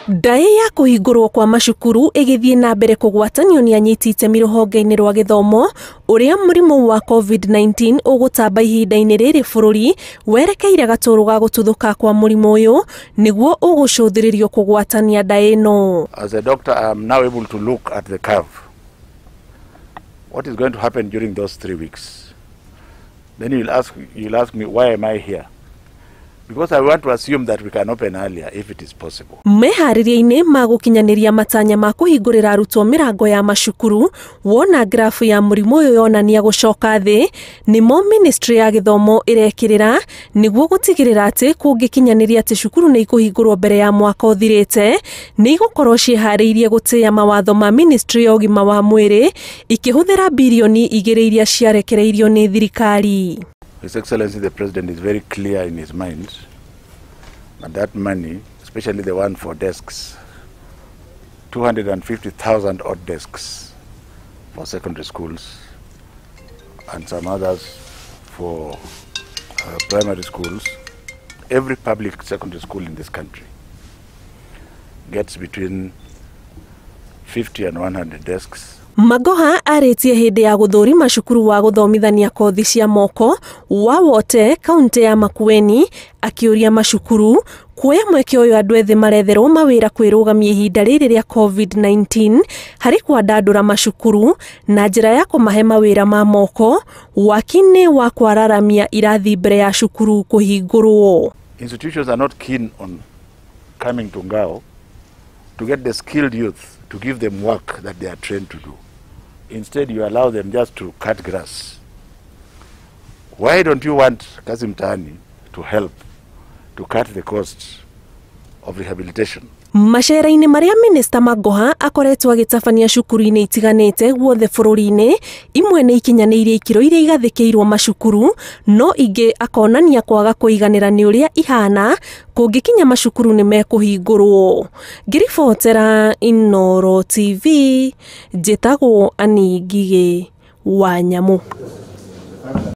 Ndaĩ ya kũhingũrwo kwa macukuru ĩgĩthiĩ na mbere kũgwatanio nĩ anyiti itemi rũhonge-inĩ rwa gĩthomo ũrĩa mũrimũ wa COVID-19 ũgũtamba ihinda-inĩ rĩrĩ bũrũri werekeire gatũrũ ga gũtuthũka kwa mũrimũ ũyũ nĩguo ũgũcũthĩrĩrio kũgwatania ndaĩ ĩno. As a doctor, I am now able to look at the curve. What is going to happen during those 3 weeks? Then you'll ask me, why am I here? Because I want to assume that we can open earlier if it is possible. Meharĩria-inĩ ma gũkinyanĩria matanya ma kũhingũrĩra arutwo mĩrango ya macukuru wona grafu ya mũrimũ ũyũ yonania gũcoka thĩ nĩmo ministry ya gĩthomo ĩrekĩrĩra nĩguo gũtigĩrĩra atĩ kũngĩkinyanĩria atĩ cukuru nĩ ikũhingũrwo mbere ya mwaka ũthirĩte nĩ igũkorwo ciĩharĩirie gũtĩĩa mawatho ma ministry ya ũgima wa mwĩrĩ ikĩhũthĩra birioni 2 iria ciarekereirio nĩ thirikari. His Excellency the President is very clear in his mind that that money, especially the one for desks, 250,000 odd desks for secondary schools and some others for primary schools, every public secondary school in this country gets between 50 and 100 desks. Magoha arĩtie hĩndĩ ya gũthũrima cukuru wa gũthomithania kothi cia moko wa Wote kaunti ya Makueni akĩũria macukuru kuoya mweke ũyũ andũ ethĩ maretherwo mawĩra kwĩrũgamia ihinda rĩrĩ rĩa COVID-19 harĩ kwandandũra macukuru na njĩra ya kũmahe mawĩra ma moko waki-inĩ wa kwararamia irathi mbere ya cukuru kũhingũrwo. Institutions are not keen on coming to Ngao to get the skilled youth to give them work that they are trained to do. Instead, you allow them just to cut grass. Why don't you want Kazi Mtaani to help to cut the costs of rehabilitation? Macera-inĩ marĩa Minista Magoha akoretwo agĩtabania cukuru-inĩ itiganĩte guothe bũrũri-inĩ, imwe nĩ ikinyanĩirie ikĩro iria igathĩkĩirwo macukuru, no ingĩ akonania kwaga kũiganĩra nĩ ũrĩa ihana kũngĩkinya macukuru nĩ mekũhingũrwo. Ngĩribotera Inooro TV, njĩtagwo Annie Ngigĩ wa Nyamũ.